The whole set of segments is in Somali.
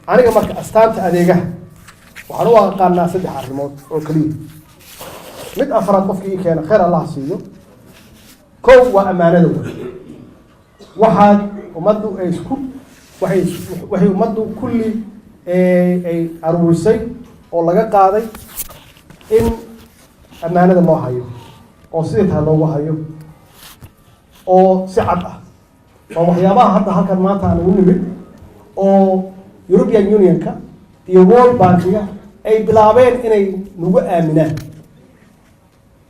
Aniga marka astaanta adeegaha waxaan u aqaanaa saddex arrimood oo keliya. Mid afraad qofkii ii keena, khayr Allah siiyo. Kow waa ammaanada wey. Waxaad ummaddu ay isku waxay ummaddu kulli ay aruurisay oo laga qaaday in ammaanada loo hayo oo sidii tahay loogu hayo oo si cad ah. Waa waxyaabaha hadda halkan maanta aan ugu nimid oo European Unionka iyo World Bankiga ay bilaabeen inay nagu aaminaan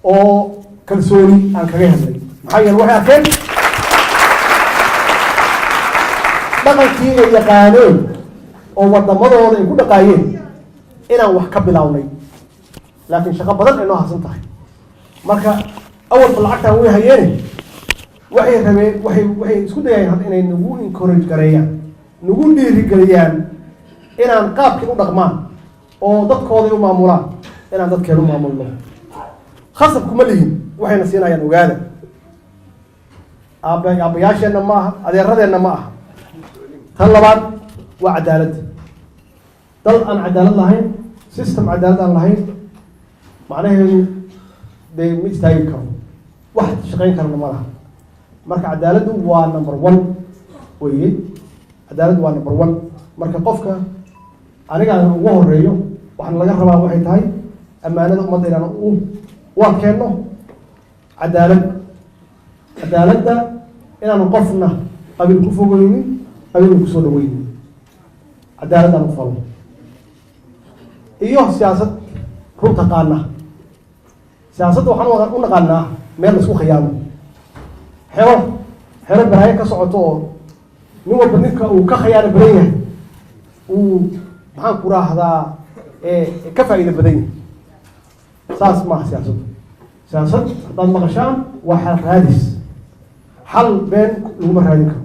oo kalsooni aan kaga helnay. Maxaa yeele, waxay arkeen dhaqankii ay yaqaaneen oo wadamadooda ay ku dhaqaayeen inaan wax ka bilownay, laakiin shaqo badan ay noo harsan tahay. Marka awalba lacagtaan way hayeene, waxay rabeen, waxay isku dayayeen hadda inay nagu encourage gareeyaan, nagu dhiirigeliyaan inaan qaabkii u dhaqmaan oo dadkooday u maamulaan inaan dadkeenu maamulno. Khasab kuma lihin waxayna siinayaan. Ogaada, aaba aabbayaasheenna ma aha, adeeradeenna ma aha. Tan labaad waa cadaaladda. Dal aan cadaalad lahayn, system cadaalad aan lahayn, macnaheedu dee ma istaagi karo, wax shaqayn karana ma laha. Marka cadaaladdu waa number one weye. Cadaaladdu waa number one. Marka qofka anigaan ugu horeeyo, waxaana laga rabaa waxay tahay ammaanada ummadda inaan u adkeenno, cadaalad, cadaaladda inaanu qofna qabiil ku fogeynin, qabiilna kusoo dhaweynin, cadaalad aan u falo iyo siyaasad run taqaana. Siyaasadda waxaan u naqaanaa meel la isku khiyaamo, xero xero baraayo ka socoto oo nin walba ninka uu ka khiyaano badan yahay uu, maxaan ku raahdaa, ka faa'iido badan yahay. Saas maaha siyaasaddu. Siyaasad haddaad maqashaan waa xal raadis. Xal been laguma raadin karo,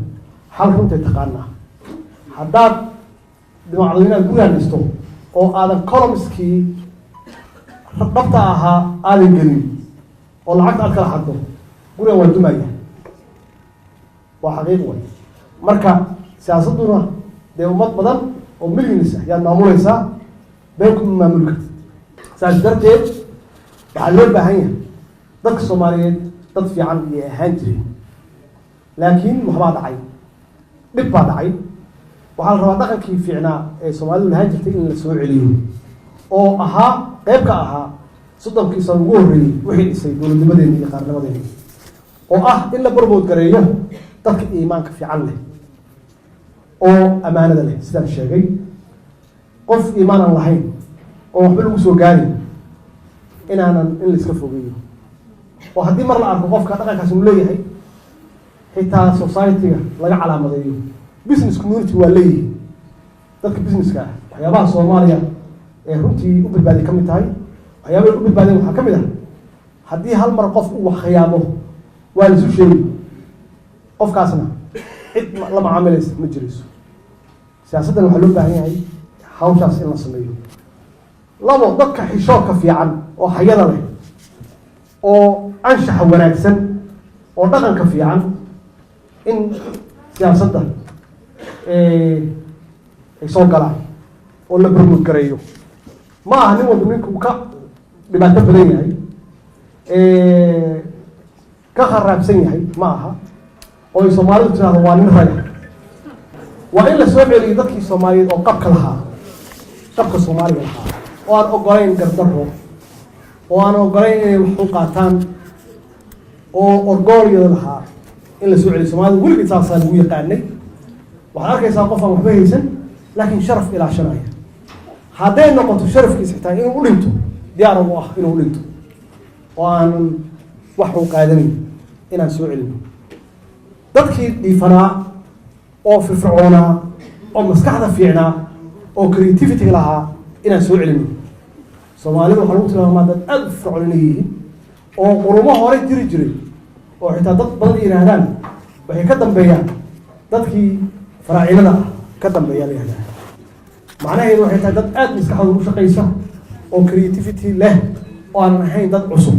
xal runtay taqaanaa. Haddaad dhimacdo inaad gurigaan dhisto oo aadan columnskii dhabta ahaa aadan gelin oo lacagta aad kala xaddo, gurigan waa dumaya, waa xaqiiq way. Marka siyaasadduna dee ummad badan oo millions ah yaad maamuleysaa, been kuma maamuli kartid. Saas darteed waxaa loo baahan yahay dadka Soomaaliyeed dad fiican iyay ahaan jireen, laakiin waxbaa dhacay, dhib baa dhacay. Waxaa la rabaa dhaqankii fiicnaa ee Soomaalidu lahaan jirtay in la soo celiyo oo ahaa qayb ka ahaa 30kii sano ugu horreeyey wixii dhisay dowladnimadeena iyo qaarnimadeena, oo ah in la promote gareeyo dadka iimaanka fiican leh oo ammaanada leh. Sidaan sheegay, qof iimaan aan lahayn oo waxba lagu soo gaarin inaanan in la iska fogeeyo, oo haddii mar la arko qofka dhaqankaas uu leeyahay, xitaa society-ga laga calaamadeeyo. Business community waa leeyihi dadka businesska ah. Waxyaabaha Soomaaliya ee runtii u badbaadiy ka mid tahay, waxyaabahay u badbaadeen waxaa ka mid ah haddii hal mar qof uu wax khiyaamo, waa laisu sheegi, qofkaasna cid la macaamilaysa ma jirayso. Siyaasaddan waxaa loo baahan yahay hawshaas in la sameeyo. Labo, dadka xishoodka fiican oo xayada leh oo anshaxa wanaagsan oo dhaqanka fiican in siyaasadda ay soo galaan oo la promote gareeyo. Ma aha nin walba ninkuu ka dhibaato badan yahay, ka kharaabsan yahay, ma aha oo ay Soomaalidu tirahdo waa nin raga. Waa in la soo celiyo dadkii Soomaaliyeed oo qabka lahaa, qabka Soomaaliga lahaa, oo aan ogolayn gardarro, oo aan ogolayn inay wax u qaataan, oo orgoolyada lahaa in la soo celiyo. Soomaalida weligeed saasaa lagu yaqaanay. Waxaad arkaysaa qof aan waxba haysan laakiin sharaf ilaashanaya. Hadday noqoto sharafkiisa xitaa inuu u dhinto, diyaar u ah inuu u dhinto oo aanan wax u qaadanayn. Inaan soo celino dadkii dhiifanaa oo firfircoonaa oo maskaxda fiicnaa oo creativity lahaa inaan soo celino. Soomaalida waxaa lagu tilmaamaa dad aada u firfircoon inay yihiin oo qurumo hore jiri jiray, oo xitaa dad badan ay yidhaahdaan waxay ka dambeeyaan dadkii faraacinada ah ka dambeeya la yihahdaa. Macnaheedu waxay tahay dad aada maskaxdooda u shaqaysa oo creativity leh oo aanan ahayn dad cusub.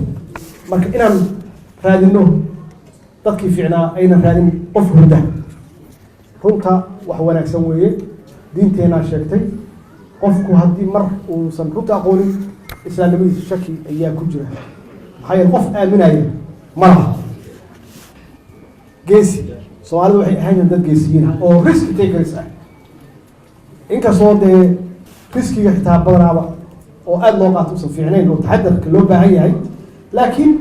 Marka inaan raadino dadkii fiicnaa, aynan raadin qof hurda. Runta wax wanaagsan weeye. Diinteenaa sheegtay, qofku haddii mar uusan runta aqoonin, islaamnimadiisa shaki ayaa ku jira. Maxaa yeele, qof aaminaya ma laha. Geesi, Soomaalidu waxay ahaan jireen dad geesiyiin ah oo risk takers ah, inkastoo dee riskiga xitaa badanaaba oo aada loo qaato usan fiicnayn oo taxadarka loo baahan yahay, laakiin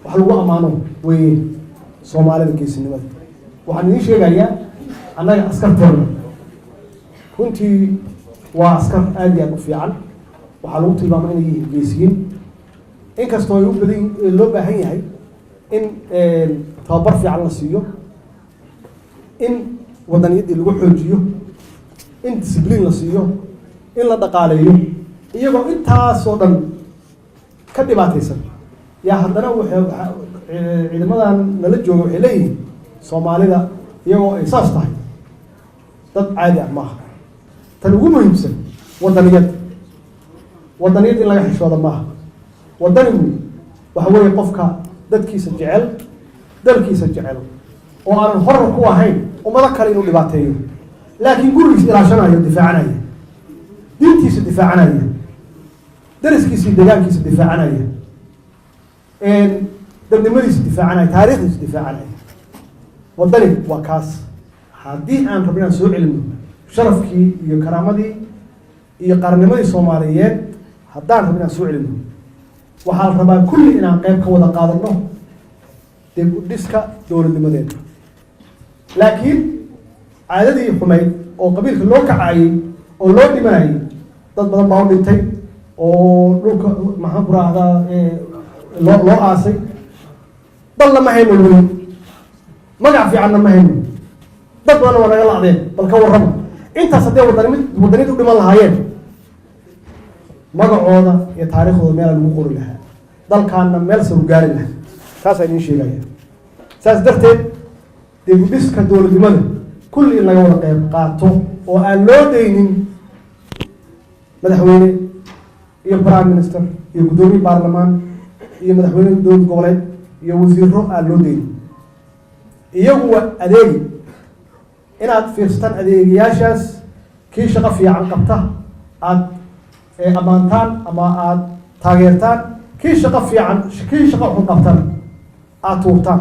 wax lagu ammaano weeye Soomaalida geesinimada. Waxaan idiin sheegayaa, annaga askarteena runtii waa askar aada iyo aada u fiican. Waxaa lagu tilmaamay inay yihiin geesiyiin, inkastoo ay u badan loo baahan yahay in tababar fiican la siiyo, in wadaniyaddii lagu xoojiyo, in discipline la siiyo, in la dhaqaaleeyo. Iyagoo intaasoo dhan ka dhibaataysan yaa haddana waxay ciidamadan nala jooga waxay leeyihiin, Soomaalida iyagoo ay saas tahay dad caadi ah maaha. Tan ugu muhiimsan, wadaniyad. Wadaniyad in laga xishooda maaha. Wadanigu waxa weeye qofka dadkiisa jecel, dalkiisa jecel, oo aanan horar ku ahayn ummado kale inuu dhibaateeyo, laakiin gurigiisa ilaashanayo, difaacanaya, diintiisa difaacanaya, dariskiisa iyo deegaankiisa difaacanaya, dadnimadiisa difaacanaya, taariikhdiisa difaacanaya. Wadani waa kaas. Haddii aan rabno inaan soo celino sharafkii iyo karaamadii iyo qarannimadii Soomaaliyeed, haddaan rabno inaan soo celino, waxaa la rabaa kulli inaan qeyb ka wada qaadano dib u dhiska dowladnimadeena. Laakiin caadadii xumayd oo qabiilka loo kacayey oo loo dhimanayay, dad badan baa u dhintay oo dhulka, maxaan ku rahdaa, loo aasay. Dalna ma hayno weli, magac fiicanna ma hayno, dad badanna waa naga la'deen. Bal ka warrama intaas haddee wadanimid wadaniyad u dhiman lahaayeen, magacooda iyo taariikhdooda meelaa lagu qori lahaa, dalkaana meel saru gaari lahaa. Taasaa idiin sheegaya. Saas darteed, dib u dhiska dowladnimada kulli in laga wada qeyb qaato oo aan loo daynin madaxweyne iyo prime minister iyo guddoomiye baarlamaan iyo madaxweyne dowlad goboleed iyo wasiiro aan loo daynin. Iyagu waa adeegi. Inaad fiirsataan adeegayaashaas, kii shaqo fiican qabta aada ammaantaan ama aada taageertaan, kii shaqo fiican, kii shaqo xun qabtana aada tuurtaan.